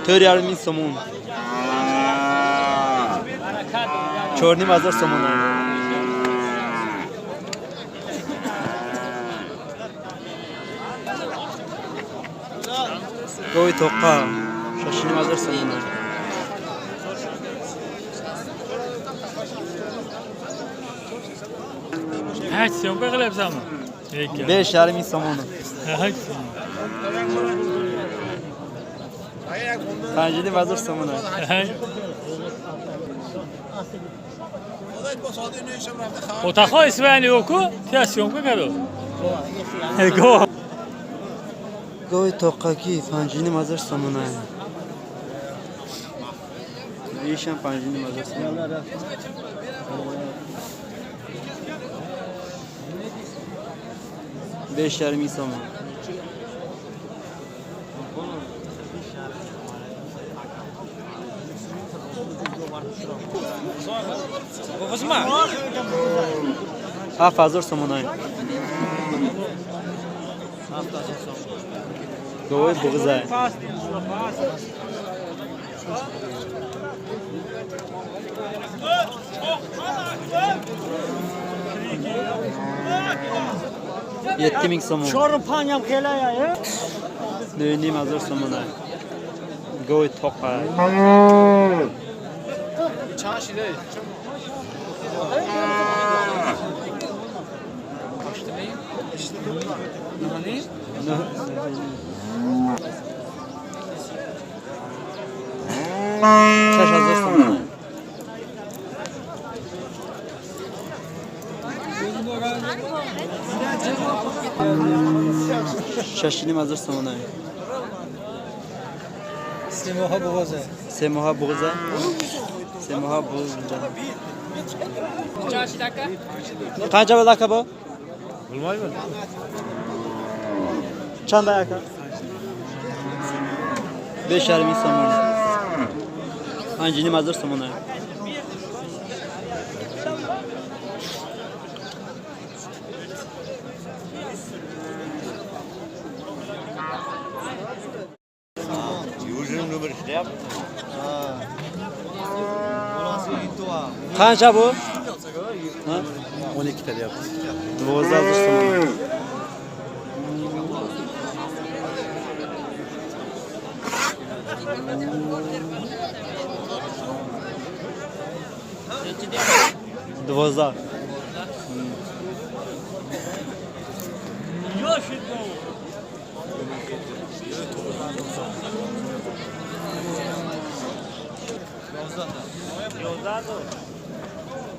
4,5 мing сомон. 4,5 ҳазор сомон. Гови тоқа 6,5 ҳазор сомон. Ҳашт съёмка qilyapsanmi? 5,5 ming сомон. Ҳашт. 5,5 ҳазор сомон. Отақҳо исмани оку, тя съёмка карdo. Го. Гови тоқакӣ 5,5 ҳазор сомон. Ишам 5,5 ҳазор сомон. 5,5 мing сомон. 7 ҳазор сомон. Говои буғза. 7 миң сомон. Чору панҷам хелая. 9,5 ҳазор сомон. Гови тоқа. Чанд шида? 9,5? 6 ҳазор сомон. 6,5 ҳазор сомон. 3 моҳа буғоза. 3 моҳа буғза. 3 моҳа буғза. Qancha bo'ldi, aka, bu? Bilmayman. Чанд, aka? 5,5 ming сомон. 5,5 ҳазор сомон. Южный номер ishlayapti. Qancha bu? Ha? 12 ta deyapti. 12 ҳазор сомон. 12.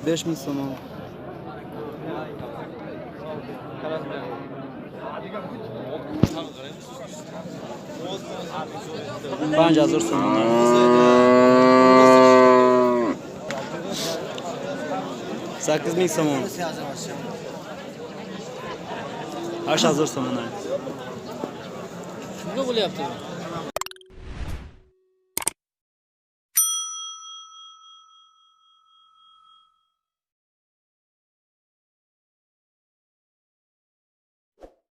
5 ming сомон. 5 ҳазор сомон. 8 миң сомон. 8 ҳазор сомон. Shunga bo'lyapti.